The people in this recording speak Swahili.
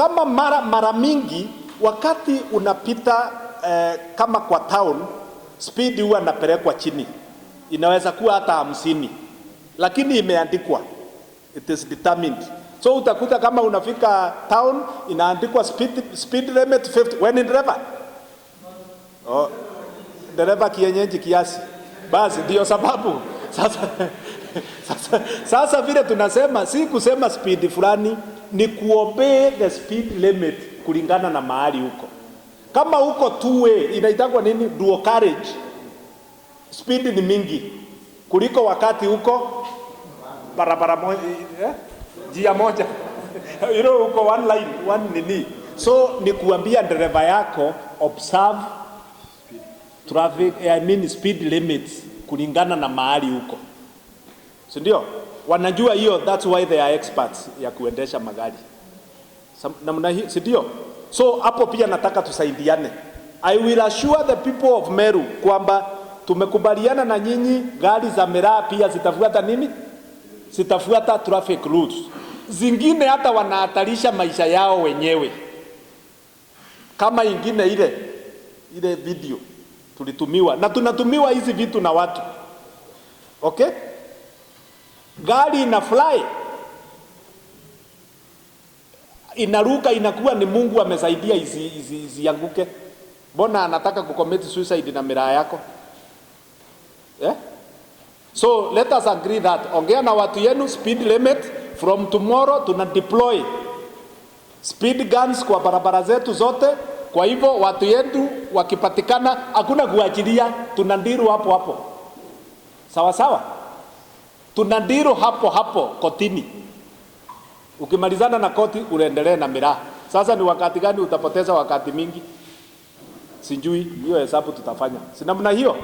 Kama mara mingi wakati unapita kama kwa town, speed huwa napelekwa chini, inaweza kuwa hata 50, lakini imeandikwa, it is determined. So utakuta kama unafika town inaandikwa speed limit 50. Wewe ni dereva? Oh, dereva kienyeji kiasi. Basi ndio sababu sasa vile tunasema si kusema speed fulani, ni kuobey the speed limit kulingana na mahali huko. Kama huko two way inaitangwa nini, dual carriage, speed ni mingi kuliko wakati huko barabara moja, eh? Njia moja uko one line one nini. So ni kuambia dereva yako observe traffic, I mean speed limits kulingana na mahali huko, si ndio? Wanajua hiyo, that's why they are experts ya kuendesha magari namna hii, si ndio? So hapo pia nataka tusaidiane. I will assure the people of Meru kwamba tumekubaliana na nyinyi, gari za miraa pia zitafuata nini? Zitafuata traffic rules. Zingine hata wanahatarisha maisha yao wenyewe, kama ingine ile ile video tulitumiwa na tunatumiwa hizi vitu na watu, okay? Gari ina fly, inaruka, inakuwa ni Mungu amesaidia isianguke. Mbona anataka kucommit suicide na miraa yako, eh? So let us agree that ongea na watu yenu, speed limit from tomorrow tuna deploy speed guns kwa barabara zetu zote. Kwa hivyo watu yetu wakipatikana, hakuna kuachilia, tuna deal hapo hapo, sawa sawa, tuna deal hapo hapo kotini. Ukimalizana na koti uendelee na miraa. Sasa ni wakati gani utapoteza wakati mingi? Sijui hiyo hesabu tutafanya, si namna hiyo.